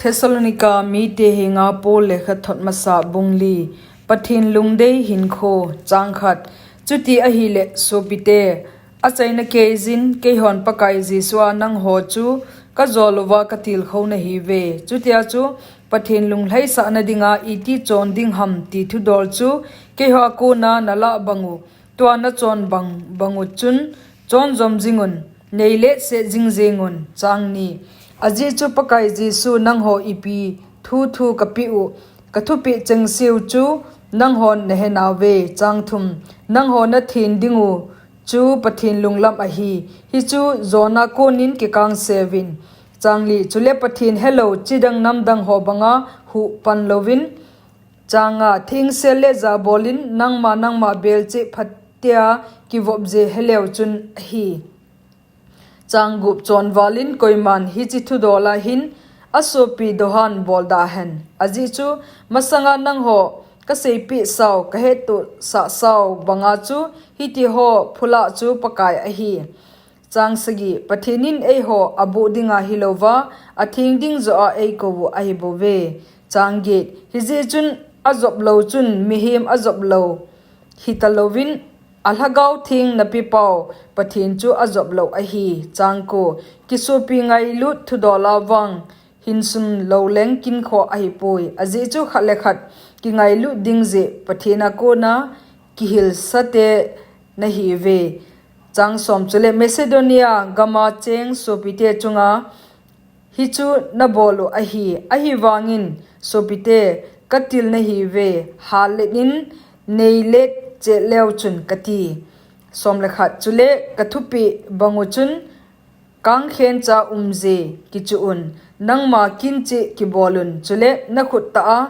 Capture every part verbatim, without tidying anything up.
Thessalonica mite henga Paul lekhathot masa bung li. Pathen lungdei hinkho. Chang khat. Chuti ahile sopite, achaina keiyin keihon Pakai Jesu a nangho chu kajol uva katilkhou nahiuve. Chutia chu Pathen lunglhaisahna dinga iti chon ding ham ti thudol chu keiho a kona nalah bang u, tua nachon bang, bang u chun chonjom jing un, neilet set jing jeng un. Chang ni. Ajeh chu Pakai Jesu nangho ipi thu thu kapeh u, kathupeh chengse u chu nanghon nahe nauve. Chang thum. Nangho nathen ding u chu Pathen lunglam ahi. Hichu jona konin kikangseuvin. Chang li. Chule Pathen helou chidang namdang ho banga huhpan louvin, chang nga, thengsel le jabolin nangma nangma belchih phatea kivop je heleu chun ahi. Chang gup. Chonvalin koiman hiche thudol a hin asopi dohan bolda hen. Ajeh chu masanga nangho kaseipeh sau, kahettohsah sau banga chu hitiho phulah chu Pakai ahi. Chang sagi. Pathen in eiho aboh dinga hilouva, atheng ding joh a eikou u ahibouve. Chang get. Hijeh chun ajop lou chun mihem ajop lou hitalouvin, alhagao theng napipau Pathen chu ajop lou ahi. Chang ko. Kisopi ngailut thudol a vang hinsun lou leng kinkho ahipoi. Ajeh chu khat le khat kingailut ding jeh Pathen a kona kihilsate nahiuve. Chang som. Chule Macedonia gama cheng sopite chunga hichu nabol u ahi. Ahivangin sopite, katil nahiuve. Hatlet in neilet chet leu chun kati. Som le khat. Chule kathupeh bang u chun kangkhen cha umje kichuh un, nangma kincheh kibol un, chule nakhut tah a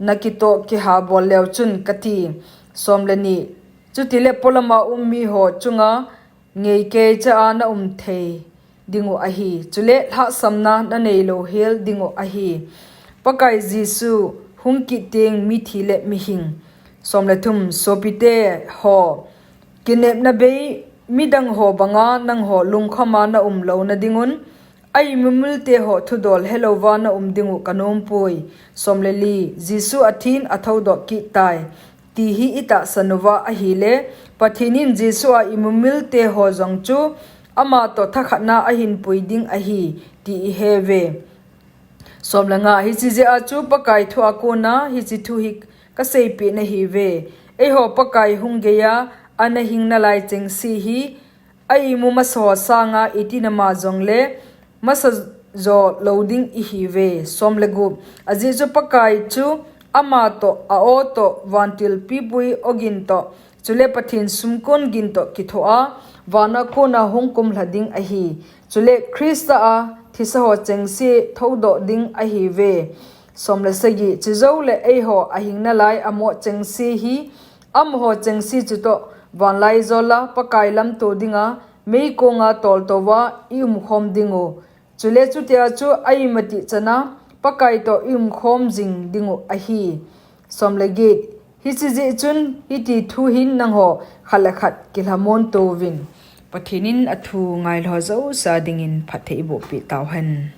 nakitoh kiha bol leu chun kati. Som le ni. Chutile polama um miho chunga ngeikei cha a naum thei ding u ahi. Chule lhahsamna nanei louhel ding u ahi. Pakai Jesu hung kit teng mithi le mihing. Som le thum. Sopite ho, kinepna bei midang ho banga nangho lungkhama naum louna ding un, a-imumilte ho thudol helouva naum ding u kanompoi. Som le li. Jesu athin athoudoh kit tai, ti hi itahsan uva ahile, Pathen in Jesu a imumilte ho jong chu amatoh thakhatna ahinpui ding ahi, ti iheuve. Som le nga. Hiche jeh a chu Pakai thu a kona hiche thu hi kaseipeh nahiuve. Eiho Pakai hung geiya ana hing nalai chengse hi, a-imu masa ho sanga iti nama jongle masa jo lou ding ihiuve. Som le gup. Ajeh chu Pakai chu amatoh, a-o toh, vantil pipui ogin toh, chule Pathen sumkon gin toh kithoa, vana kona hung kumlha ding ahi. Chule Christa a thisa ho chengse thoudoh ding ahiuve. Som le sagi. Chujoule eiho ahing nalai amo chengse hi, amaho chengse chutoh vanlaijol a Pakai lamto dinga meikonga toltouva i-umkhom ding u. Chule chutia chu a-imatih chana Pakai toh i-umkhom jing ding u ahi. Som le get. Hiche jeh chun hiti thu hin nangho khat le khat kilhamon touvin. Pathen in athu ngailou jouse dingin phatthei eibohpeh tauhen.